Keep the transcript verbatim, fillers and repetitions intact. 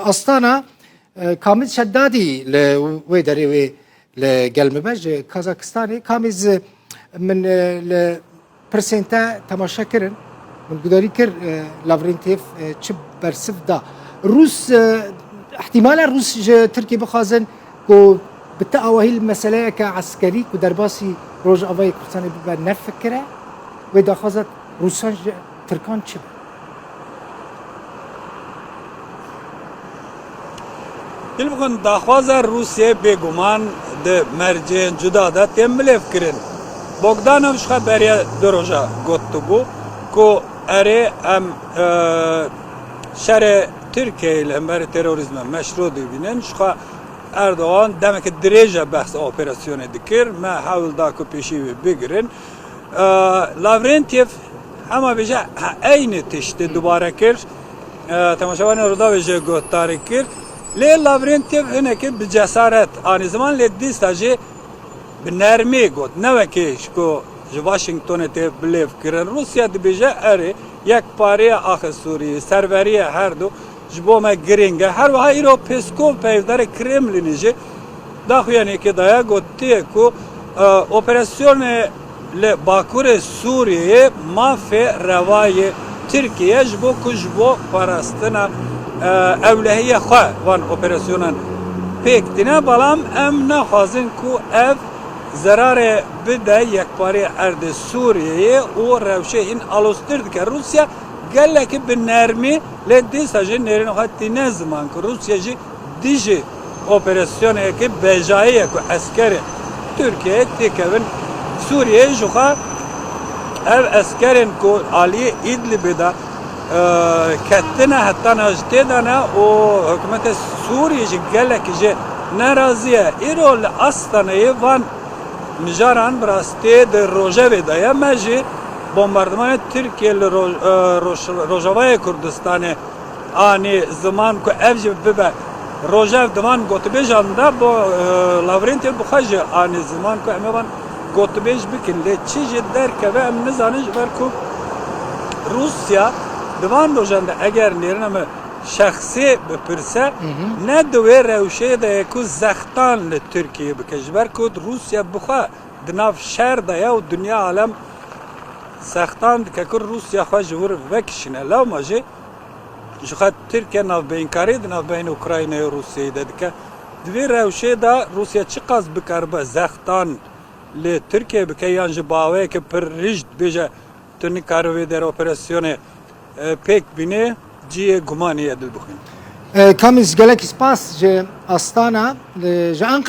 Astana, e, Kamîl Şeddadî li wê derê wê li gel min be, ji Kazakistanê. Kamîl, min, e, li pirsên te temaşe kirin, min gudarî kir, e, Lavrentiev, e, çi bersiv da. Rûs, e, ihtimale Rûs ji Tirkiyê bixwazin ku bi ti awahî li meseleyeke eskerî ku derbasî Rojavayê Kurdistanê bibe nefikire, wê daxwaza Rûsan ji Tirkan çi be? Hilbixin daxwaza Rûsiyê bêguman di mercên cuda de tên bilêvkirin. Bogdanov ji xwe beriya du roja gotibû ku erê em, e, şerê Tirkiyeyê li hemberî terorîzme meşrû dibînin. Ji xwe Erdogan demeke dirêj e behsa operasyonê dikir. Me hewl da ku pêşî wê bigirin. E, Lavrentiev hema bêje, he, eynî tiştê dubare kir. E, temaşevanê Rûdawê jî guhdarî kir. Lê Lavrentiev hinekî bi cesaret anî ziman, lê dîsa jî bi nermî got. Ne wekî ji ku ji Washingtonê tê bilêv kirin. Rûsya dibêje erê, yekpariya axa Sûriyê, serveriya her du ji bo me girîng e. Her wiha îro Peskov, peyvdarê Kremlînê jî daxuyaniyekê daye, gotiye ku, e, operasyonê li Bakurê Sûriyeyê mafê rewa yê Tirkiyê ye, ji bo ku ji bo parastina, e, ewlehiya xwe van operasyonan pêk tîne, belam em naxwazin ku ev zerarê bide yekparî erdê Sûriyeyê û rewşê hîn aloztir dike. Rûsya gelekî bi nermî, lê dîsa jî nêrîna xwe tîne ziman ku Rûsya jî dijî operasyoneke bejayî ye ku eskerê Tirkiyeyê têkevin Sûriyeyê. Ji xwe ev eskerên ku aliyê Îdlibê de, e, ketine, heta niha jî tê de ne û hikûmetê Sûriyê jî gelekî jê nerazî ye. Îro li Astaneyê van mijaran bi rastî di rojevê de ye. Me jî bombardimanê Tirkiyê li roj-, e, roj-, Rojavayê Kurdistanê anî ziman ku ev jî bibe rojev di van gotibêjan de. Bo, e, Lavrentî bi xwe jî anî ziman ku em ê van gotibêj bikin. Lê çi jî derkeve em nizanin, ji ber ku Rûsya di van rojan de eger nêrîna me şexsî bipirse, ne di wê rewşê de ye ku zextan li Tirkiyeyê bike. Ji ber ku Rûsya bi xwe di nav şer de ye û dinya alem zextan dike ku Rûsya xwe ji wir vekişîne. Lewma jî ji xwe Tirkiye navbeyinkarî di navbeyên Ukraynayê û Rûsyayê de dike. Di vê rewşê de Rûsya çiqas bikaribe zextan li Tirkiye bike yan jî bi awayeke pir rîj dibêje tu nikare vê derê operasyonê, e, pêk bînê, cihê gumanê ye, dilbixwîn. E, Kamîl, gelekî spas ji Astana, e, ji Ankara.